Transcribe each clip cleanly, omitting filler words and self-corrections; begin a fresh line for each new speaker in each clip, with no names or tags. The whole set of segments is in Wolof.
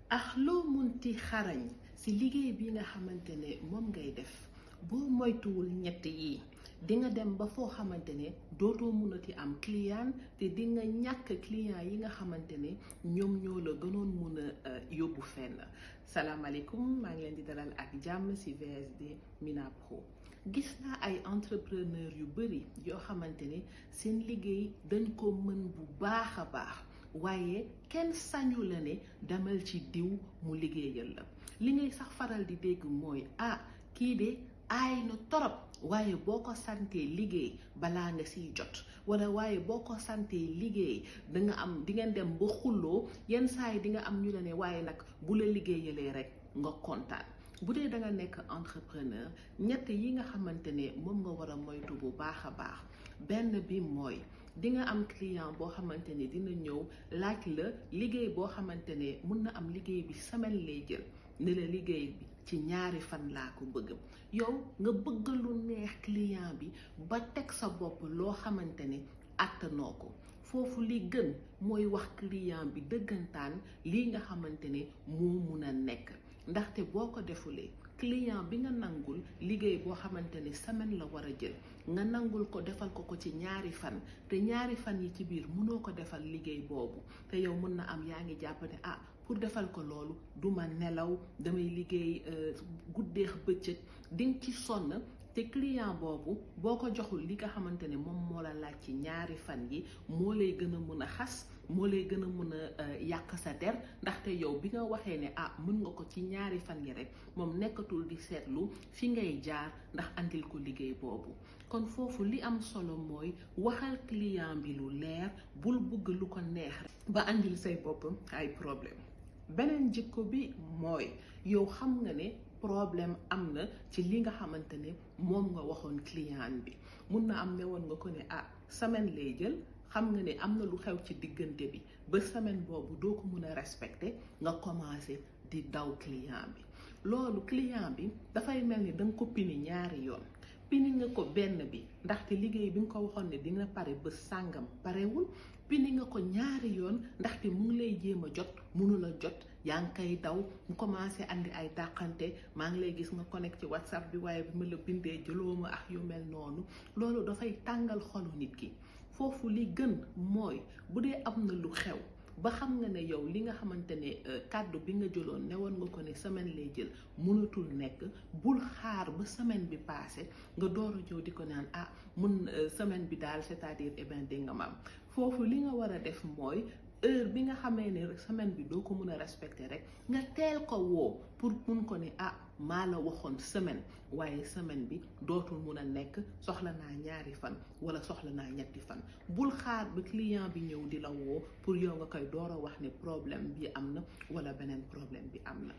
ak loo munti xarañ si liggéey bi nga xamante ne moom ngay def boo moytuwul ñett yi di nga dem ba foo xamante ne dootoo munati am client te di nga ñàkk client yi nga xamante ne ñoom ñoo la gënoon mun a yóbbu fenn. salaamaaleykum, maa ngi leen di dalal ak jàmm si VSD Mina Pro. gis naa ay entrepreneur yu bari yoo xamante ne seen liggéey dañ ko mën bu baax a baax waaye kenn sañu la ne demal ci diw mu liggéeyal la. li ngay sax faral di dégg mooy kii de aay na torop waaye boo ko santee liggéey balaa nga siy jot, wala waaye boo ko santee liggéey di ngeen dem ba xulloo yenn saa yi di nga am ñu la ne waaye nag bu la liggéeyalee rek nga kontaan. bu dee da nga nekk entrepreneur, ñett yi nga xamante ne moom nga war a moytu bu baax a baax. benn bi mooy di nga am client boo xamante ne dina ñëw laaj la liggéey boo xamante ne mun na am liggéey bi semaine lay jël, ne la liggéey bi ci ñaari fan laa ko bëgg. yow nga bëgg lu neex client bi ba teg sa bopp loo xamante ne àttanoo ko. foofu li gën mooy wax client bi dëggantaan lii nga xamante ne moo mun a nekk, ndaxte boo ko defulee client bi nga nangul liggéey boo xamante ne semaine la war a jël, nga nangul ko defal ko ci ñaari fan, te ñaari fan yi ci biir mënoo ko defal liggéey boobu, te yow mën na am yaa ngi jàpp ne pour defal ko loolu duma nelaw, damay liggéey guddeex bëccëg, dinga ci sonn. te client boobu boo ko joxul li nga xamante ne moom moo la laaj ci ñaari fan yi, moo lay gën a mën a xas, moo lay gën a mën a yàq sa der, ndaxte yow bi nga waxee ne mën nga ko ci ñaari fan yi rek, moom nekkatul di seetlu fi ngay jaar ndax andil ko liggéey boobu. kon foofu li am solo mooy waxal client bi lu leer, bul bëgg lu ko neex rek ba andil say bopp ay problème. beneen jikko bi mooy yow xam nga ne problème am na ci li nga xamante ne moom nga waxoon client bi. mun na am ne woon nga ko ne semaine lay jël, xam nga ne am na lu xew ci diggante bi ba semaine boobu doo ko mun a respecter, nga commencé di daw client bi. loolu client bi dafay mel ni danga ko pini ñaari yoon. pini nga ko benn bi ndaxte liggéey bi nga ko waxoon ne dina pare ba sàngam parewul, pini nga ko ñaari yoon ndaxte mu ngi lay jéem a jot, mënula jot, yaa ngi koy daw, mu commencé andi ay dàqante, maa ngi lay gis nga connect ci WhatsApp bi waaye bi ma la bindee jëloo ma ak yu mel noonu. loolu dafay tàngal xolu nit ki. foofu li gën mooy bu dee am na lu xew ba xam nga ne yow li nga xamante ne kàddu bi nga jëloon ne woon nga ko ne semaine lay jël mënatul nekk, bul xaar ba semaine bi passé nga door a ñëw di ko naan semaine bi daal c'est-à-dire dégg nga maam. foofu li nga war a def mooy heure bi nga xamee ne semaine bi doo ko mën a respecter rek, nga teel ko woo pour mun ko ne maa la waxoon semaine, waaye semaine bi dootul mun a nekk, soxla naa ñaari fan wala soxla naa ñetti fan. bul xaar ba client bi ñëw di la woo pour yow nga koy door a wax ne problème bi am na wala beneen problème bi am na.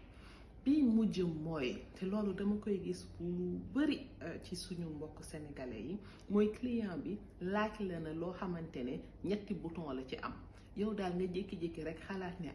bi mujj mooy, te loolu dama koy gis bu lu bari ci suñu mbokk sénégalais yi, mooy client bi laaj la na loo xamante ne ñetti bouton la ci am. yow daal nga jékki-jékki rek xalaat ne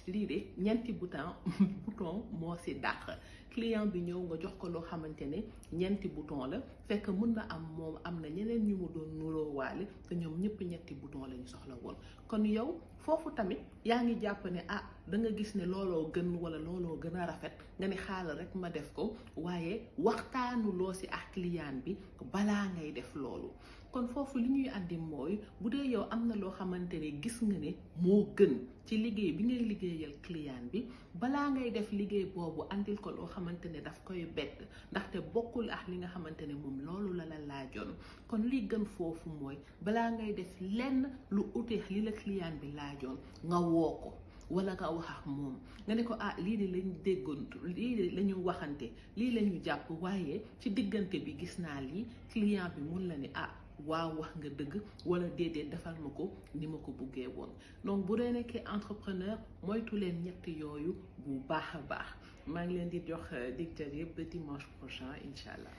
lii de ñeenti bouton moo si dàq. client bi ñëw nga jox ko loo xamante ne ñeenti bouton la, fekk mën na am moom am na ñeneen ñu mu doon nuroo waale, te ñoom ñëpp ñetti bouton la ñu soxla woon. kon yow foofu tamit yaa ngi jàpp ne da nga gis ne looloo gën wala looloo gën a rafet, nga ne xaaral rek ma def ko, waaye waxtaanu loo si ak client bi balaa ngay def loolu. kon foofu li ñuy andi mooy bu dee yow am na loo xamante ne gis nga ne moo gën ci liggéey bi ngay liggéeyal client bi, balaa ngay def liggéey boobu andil ko loo xamante ne daf koy bett, ndaxte bokkul ak li nga xamante ne moom loolu la laajoon. kon li gën foofu mooy balaa ngay def lenn lu uteex li la client bi laajoon, nga woo ko wala nga wax ak moom nga ne ko lii de lañ déggoon, lii de la ñu waxante, lii la ñu jàpp, waaye ci diggante bi gis naa lii. client bi mun la ne waaw wax nga dëgg, wala déedéet defal ma ko ni ma ko buggee woon. donc bu dee nekkee entrepreneur, moytu leen ñett yooyu bu baax a baax. maa ngi leen di jox dig daje ba dimanche prochain incha allah.